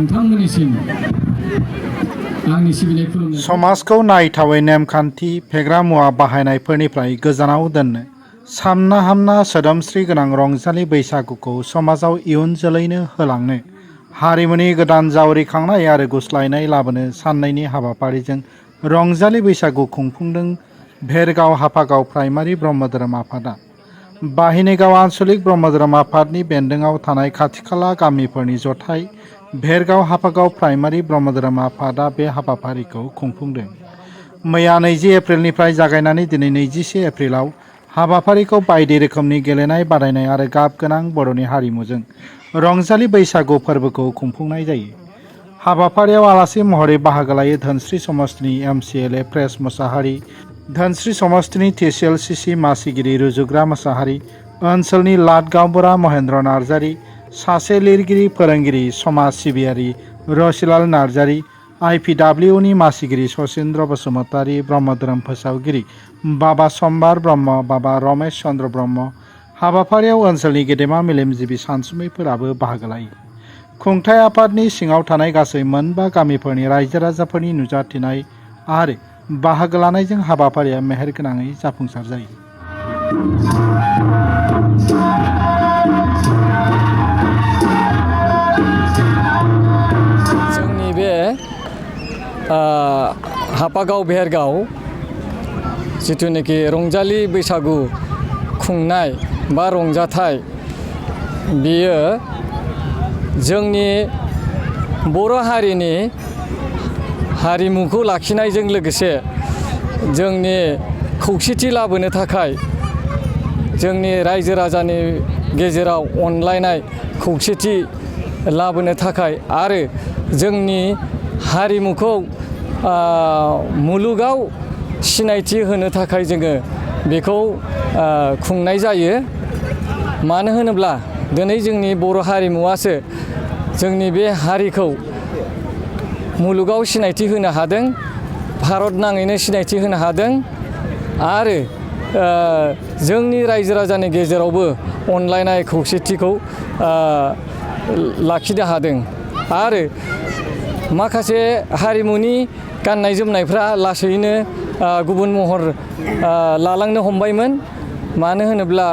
नोंथांमोननिसिम आंनि सिबिनाय खुलुमनाय समाजखौ नायथावै नेमखान्थि फेग्रा मुवा बाहायनायफोरनिफ्राय गोजानाव दोननो सामना हामना सोदोमस्रि गोनां रंजालि बैसागुखौ समाजाव इयुन जोलैनो होलांनो हारिमुनि गोदान जावरिखांनाय आरो गुस्लायनाय लाबोनो साननायनि हाबाफारिजों रंजालि बैसागु खुंफुंदों भेरगाव हाफागाव प्राइमारि ब्रह्म धोरोम आफादा। बाहिनीगाव आन्सलिक ब्रह्म धोरोम आफादनि बेन्दोंआव थानाय खाथि खाला गामिफोरनि जथाय भेरगाव हाफागाव प्राइमारि ब्रह्म धोरोम आफादा बे हाबाफारिखौ खुंफुंदों। मैया 20 एप्रिलनिफ्राय जागायनानै दिनै 21 एप्रिलाव हाबाफारिखौ बायदि रोखोमनि गेलेनाय बादायनाय आरो गाब गोनां बर'नि हारिमुजों रंजालि बैसागु फोरबोखौ खुंफुंनाय जायो। हाबाफारियाव आलासि महरै बाहागो लायो धोनस्री समष्टिनि MCLA प्रेस मोसाहारि, धोनस्री समष्टिनि TCLCC मासिगिरि रुजुग्रा मोसाहारि, ओनसोलनि लाटगांबुरा महेन्द्र नार्जारि, सासे लिरगिरि फोरोंगिरि समाज सिबियारि रसिलाल नार्जारि, IPWनि मासिगिरि सचिन्द्र बसुमतारि, ब्रह्म धोरोम फोसावगिरि बाबा सम्बार ब्रह्म, बाबा रमेश चन्द्र ब्रह्म। हाबाफारियाव ओनसोलनि गेदेमा मेलेमजिबि सानसुमैफोराबो बाहागो लायो। खुंथाय आफादनि सिङाव थानाय गासै 9 गामिफोरनि रायजो राजाफोरनि नुजाथिनाय आरो बाहागो लानायजों हाबाफारिया मेहेरगोनाङै जाफुंसार जायो। जोंनि बे हाफागाव भेरगाव जिथुनाखि रंजालि बैसागु खुंनाय बा रंजाथाइ बेयो जोंनि बर' हारिनि हारिमुखौ लाखिनायजों लोगोसे जोंनि खौसेथि लाबोनो थाखाय जोंनि रायजो राजानि गेजेराव अनलायनाय खौसेथि लाबोनो थाखाय आरो जोंनि हारिमुखौ मुलुगाव सिनायथि होनो थाखाय जोङो बेखौ खुंनाय जायो। मानो होनोब्ला दिनै जोंनि बर' हारिमुवासो जोंनि बे हारिखौ मुलुगाव सिनायथि होनो हादों, भारत नाङैनो सिनायथि होनो हादों आरो जोंनि रायजो राजानि गेजेरावबो अनलायनाय खौसेथिखौ लाखिनो हादों आरो माखासे हारिमुनि गाननाय जोमनायफ्रा लासैनो गुबुन महर लालांनो हमबायमोन। मानो होनोब्ला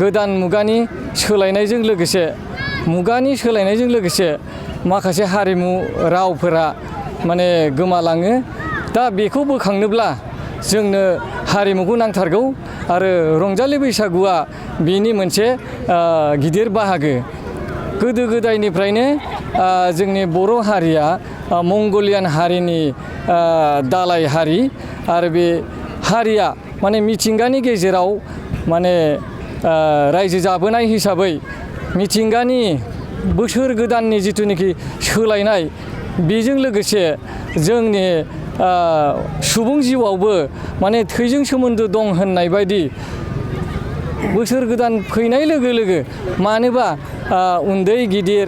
गोदान मुगानि सोलायनायजों लोगोसे माखासे हारिमु रावफोरा माने गोमालाङो। दा बेखौ बोखांनोब्ला जोंनो हारिमुखौ नांथारगौ आरो रंजालि बैसागुआ बेनि मोनसे गिदिर बाहागो। गोदो गोदायनिफ्रायनो जोंनि बर' हारिया मंगलियान हारिनि दालाय हारि आरो बे हारिया माने मिथिंगानि गेजेराव माने रायजो जाबोनाय हिसाबै मिथिंगानि बोसोर गोदाननि जिथुनाखि सोलायनाय बेजों लोगोसे जोंनि सुबुं जिउआवबो माने थैजों सोमोन्दो दं होननाय बायदि बोसोर गोदान फैनाय लोगो लोगो मानोबा उन्दै गिदिर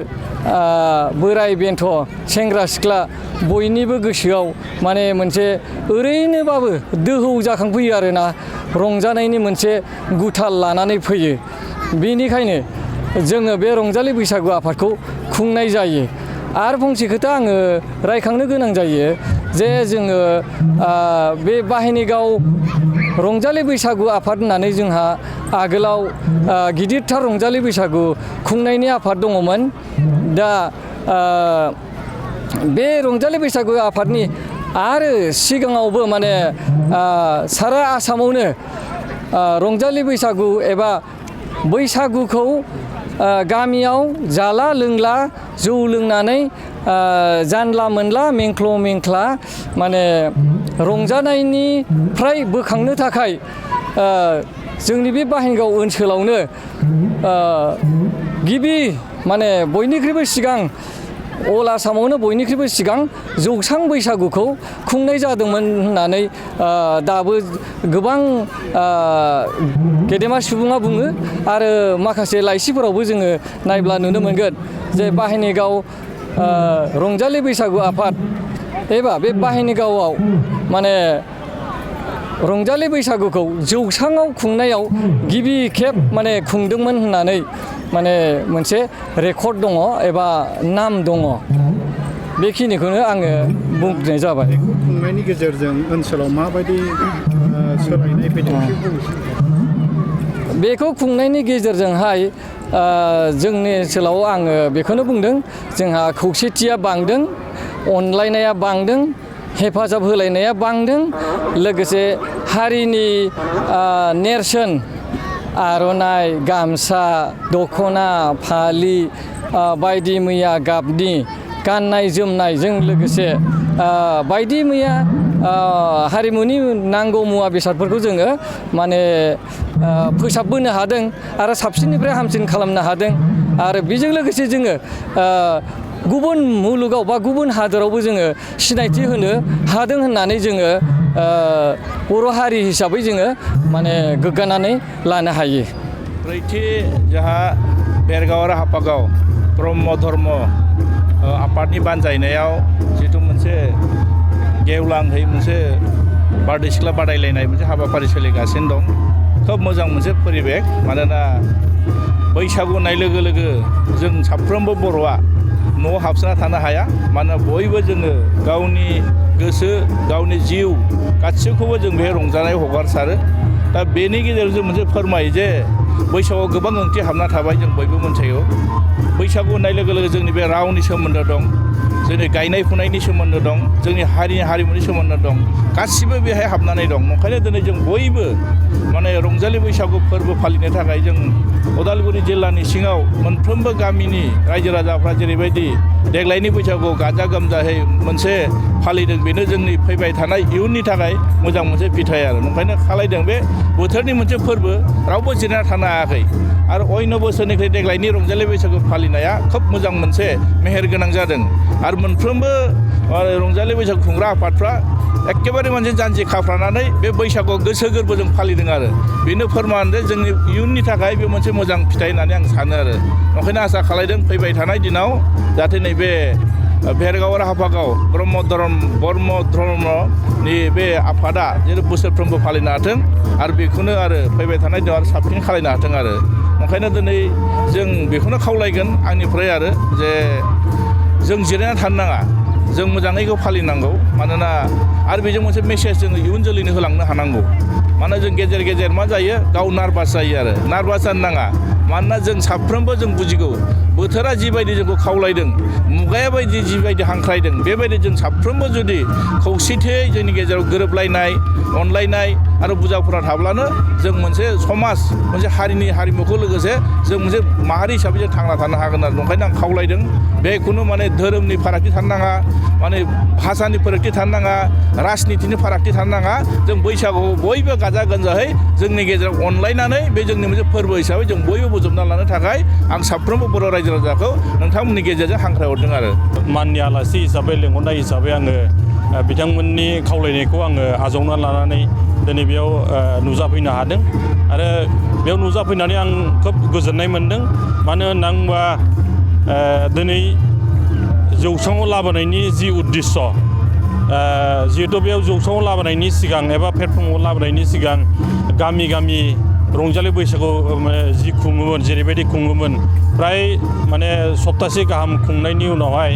बोराय बेन्थ' सेंग्रा सिख्ला बयनिबो गोसोआव माने मोनसे ओरैनोबाबो दोहौ जाखांफैयो आरोना, रंजानायनि मोनसे गुथाल लानानै फैयो। बेनिखायनो जोङो बे रंजालि बैसागु आफादखौ खुंनाय जायो। आरो फंसे खोथा आङो रायखांनो गोनां जायो जे जोङो बे बाहिनीगाव रंजालि बैसागु आफाद होननानै जोंहा आगोलाव गिदिरथार रंजालि बैसागु खुंनायनि आफाद दङमोन। दा बे रंजालि बैसागु आफादनि आरो सिगाङावबो माने सारा आसामावनो रंजालि बैसागु एबा बैसागुखौ गामियाव जाला लोंला जौ लोंनानै जानला मोनला मेंख्ल' मेंख्ला माने रंजानायनिफ्राय बोखांनो थाखाय जोंनि बे बाहिनीगाव ओनसोलावनो गिबि माने बयनिख्रुइबो सिगां अल आसामावनो बयनिख्रुइबो सिगां जौस्रां बैसागुखौ खुंनाय जादोंमोन होननानै दाबो गोबां गेदेमा सुबुङा बुङो आरो माखासे लाइसिफोरावबो जोङो नायब्ला नुनो मोनगोन जे बाहिनीगाव रंजालि बैसागु आफाद एबा बे बाहिनीगावआव माने रंजालि बैसागुखौ जौस्राङाव खुंनायाव गिबि खेब माने खुंदोंमोन होननानै माने मोनसे रेकर्ड दङ एबा नाम दङ। बेखिनिखौनो आङो बुंनाय जाबाय। खुंनायनि गेजेरजों ओनसोलाव माबायदि सोलायनाय फैदों? बेखौ खुंनायनि गेजेरजोंहाय जोंनि ओनसोलाव आङो बेखौनो बुंदों, जोंहा खौसेथिया बांदों, अनलायनाया बांदों, हेफाजाब होलायनाया बांदों, लोगोसे हारिनि नेरसोन आर'नाइ, गामसा, दख'ना, फालि बायदि मैया गाबनि गाननाय जोमनायजों लोगोसे बायदि मैया हारिमुनि नांगौ मुवा बेसादफोरखौ जोङो माने फोसाबबोनो हादों आरो साबसिननिफ्राय हामसिन खालामनो हादों। आरो बेजों लोगोसे जोङो गुबुन मुलुगाव बा गुबुन हादोरावबो जोङो सिनायथि होनो हादों होननानै जोङो बर' हारि हिसाबै जोङो माने गोग्गानानै लानो हायो। ब्रैथि जोंहा बेरगाव आरो हाफागाव ब्रह्म धर्म आफादनि बानजायनायाव जिथु मोनसे गेवलांहै मोनसे बारदै सिख्ला बादायलायनाय मोनसे हाबाफारि सोलिगासिनो दं। खोब मोजां मोनसे परिबेक, मानोना बैसागु होननाय लोगो लोगो जों साफ्रोमबो बर'आ न'आव हाबसोना थानो हाया। मानोना बयबो जोङो गावनि गोसो, गावनि जिउ गासैखौबो जों बे रंजानाय हगारसारो। दा बेनि गेजेरजों जों मोनसे फोरमायो जे बैसागुआव गोबां ओंथि हाबना थाबाय, जों बयबो मोनथिगौ। बैसागु होननाय लोगो लोगो जोंनि बे रावनि सोमोन्दो दं, जोंनि गायनाय फुनायनि सोमोन्दो दं, जोंनि हारिमुनि सोमोन्दो दं, गासिबो बेहाय हाबनानै दं। ओंखायनो दिनै जों बयबो माने रंजालि बैसागु फोरबो फालिनो थाखाय जों उदालगुरि जिल्लानि सिङाव मोनफ्रोमबो गामिनि रायजो राजाफ्रा जेरैबायदि देग्लायनि बैसागुआव गाजा गोमजायै मोनसे फालिदों, बेनो जोंनि फैबाय थानाय इयुननि थाखाय मोजां मोनसे फिथाइ आरो। ओंखायनो खालायदों बे बोथोरनि मोनसे फोरबो, रावबो जिरायना थानो हायाखै। आरो अन्य बोसोरनिख्रुइ देग्लायनि रंजालि बैसागु फालिनाया खोब मोजां मोनसे मेहेर गोनां जादों। आरो मोनफ्रोमबो रंजालि बैसागु खुंग्रा आफादफ्रा एखेबारे मोनसे जानजि खाफ्रानानै बे बैसागुआव गोसो गोरबोजों फालिदों आरो बेनो फोरमान जे जोंनि इयुननि थाखाय बे मोनसे मोजां फिथाइ होननानै आं सानो आरो। ओंखायनो आसा खालायदों फैबाय थानाय दिनाव जाहाथे नैबे भेरगाव आरो हाफागाव ब्रह्म धर्मनि बे आफादा जेरै बोसोरफ्रोमबो फालिनो हाथों आरो बेखौनो आरो फैबाय थानाय दिनाव आरो साबसिन खालायनो हाथों आरो। ओंखायनो दिनै जों बेखौनो खावलायगोन आंनिफ्राय आरो जे जों जिरायना थानो नाङा, जों मोजाङैखौ फालिनांगौ। मानोना आरो बेजों मोनसे मेसेज जोङो इयुन जोलैनो होलांनो हानांगौ। मानोना जों गेजेर गेजेर मा जायो, गाव नार्भास जायो आरो नार्भास जानो नाङा। मानोना जों साफ्रोमबो जों बुजिगौ बोथोरा जिबायदि जोंखौ खावलायदों, मुगाया बायदि जिबायदि हांख्रायदों, बेबायदि जों साफ्रोमबो जुदि खौसेथियै जोंनि गेजेराव गोरोबलायनाय, अनलायनाय आरो बुजाफोरा थाब्लानो जों मोनसे समाज, मोनसे हारिमुखौ लोगोसे जों मोनसे माहारि हिसाबै जों थांना थानो हागोन आरो। ओंखायनो आं खावलायदों बे खुनु माने धोरोमनि फारागथि थानो नाङा, माने भाषानि फारागथि थानो नाङा, राजनितिनि फारागथि थानो नाङा। जों बैसागुआव बयबो गाजा गोमजायै जोंनि गेजेराव अनलायनानै बे जोंनि मोनसे फोरबो हिसाबै जों बयबो बोजबना लानो थाखाय आं साफ्रोमबो बर' रायजो राजाखौ नोंथांमोननि गेजेरजों हांख्रायहरदों आरो। माननि आलासि हिसाबै लेंहरनाय हिसाबै आङो बिथांमोननि खावलायनायखौ आङो आजावना लानानै दिनै बेयाव नुजाफैनो हादों। आरो बेयाव नुजाफैनानै आं खोब गोजोननाय मोनदों। मानो होनना बुङोबा दिनै जौसाङाव लाबोनायनि जि उद्देश्य, जिहेतु बेयाव जौसाङाव लाबोनायनि सिगां एबा प्लेटफर्माव लाबोनायनि सिगां गामि गामि रंजालि बैसागु जि खुङोमोन, जेरैबायदि खुङोमोन, फ्राय माने सप्तासे गाहाम खुंनायनि उनावहाय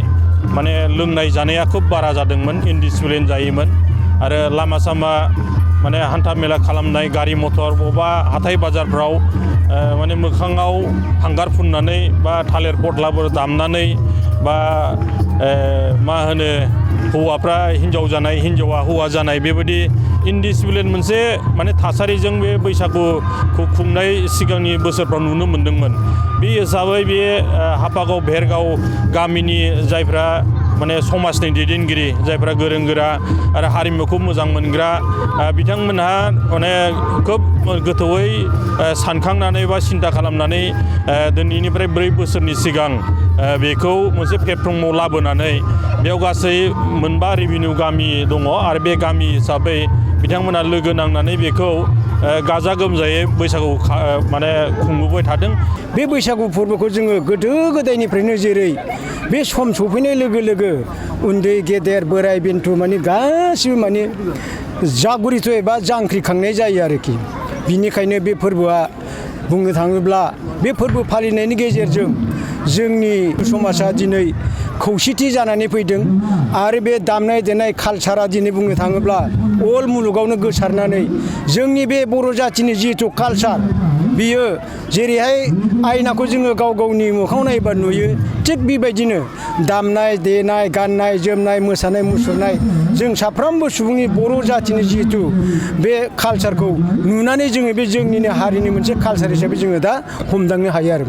माने लोंनाय जानाया खोब बारा जादोंमोन, इनडिसिप्लिन जायोमोन। आरो लामा सामा माने हान्था मेला खालामनाय, गारि मथर बबेबा हाथाय बाजारफ्राव माने मोखाङाव हांगार फुननानै बा थालिर फस्लाफोर दामनानै बा मा होनो हौवाफ्रा हिन्जाव जानाय, हिन्जावा हौवा जानाय, बेबायदि इनडिसिप्लिन मोनसे माने थासारिजों बे बैसागुखौ खुंनाय सिगांनि बोसोरफ्राव नुनो मोन्दोंमोन। बे हिसाबै बे हाफागाव भेरगाव गामिनि जायफ्रा माने समाजनि दैदेनगिरि, जायफ्रा गोरों गोरा आरो हारिमुखौ मोजां मोनग्रा, बिथांमोनहा माने खोब गोथौयै सानखांनानै बा सिन्था खालामनानै दिनैनिफ्राय 4 बोसोरनि सिगां बेखौ मोनसे प्लेटफर्माव लाबोनानै बेयाव गासै 4 रेभिनिउ गामि दङ आरो बे गामि हिसाबै बिथांमोना लोगो नांनानै बेखौ गाजा गोमजायै बैसागु माने खुंबोबाय थादों। बे बैसागु फोरबोखौ जोङो गोदो गोदायनिफ्रायनो जेरै बे सम सफैनाय लोगो लोगो उन्दै गेदेर बोराय बेन्थ' माने गासिबो माने जागरित एबा जांख्रिखांनाय जायो आरोखि। बिनिखायनो बे फोरबोआ बुंनो थाङोब्ला बे फोरबो फालिनायनि गेजेरजों जोंनि समाजा दिनै खौसेथि जानानै फैदों आरो बे दामनाय देनाय कालसारा दिनै बुंनो थाङोब्ला अल मुलुगावनो गोसारनानै जोंनि बे बर' जाथिनि जिहेथु कालसार बियो जेरैहाय आयनाखौ जोङो गाव गावनि मोखाङाव नायोबा नुयो थिग बेबायदिनो दामनाय देनाय गाननाय जोमनाय मोसानाय मुसुरनाय जों साफ्रोमबो सुबुंनि बर' जाथिनि जिहेथु बे कालसारखौ नुनानै जोङो बे जोंनिनो हारिनि मोनसे कालसार हिसाबै जोङो दा हमदांनो हायो आरो